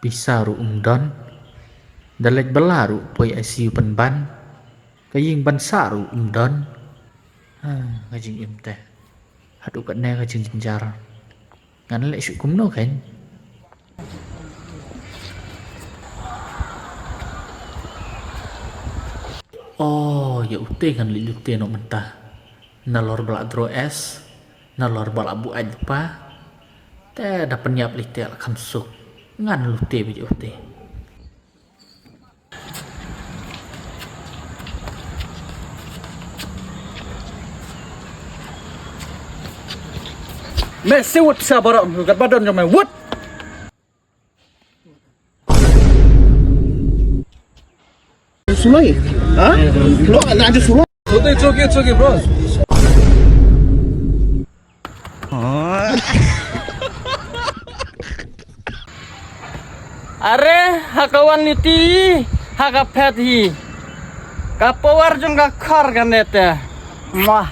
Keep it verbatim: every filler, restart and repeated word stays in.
Pisa ruh um don. Da leit bylla ruh poi I C U pynban. Ka ïing ban sah ruh um don. Ha, ka jingim te. Haduh katne ka jingjynjar. Ngan leh shuh kumno kein? Oh, ïa ute ngan leit lute noh mynta. Nalor ba la draw S, nalor ba la buaid lypa. Te da pynïap lei te la kham suk. Ngan lute beit ïa ute. Me siwut sa barom kat badon jong me wut. Sulai. Ha? Lo na ju sulai. It's okay, it's okay, bro. Are ha ka wan niti ha ka phet hi. Ka power jong ka khor ka nete. Mwah.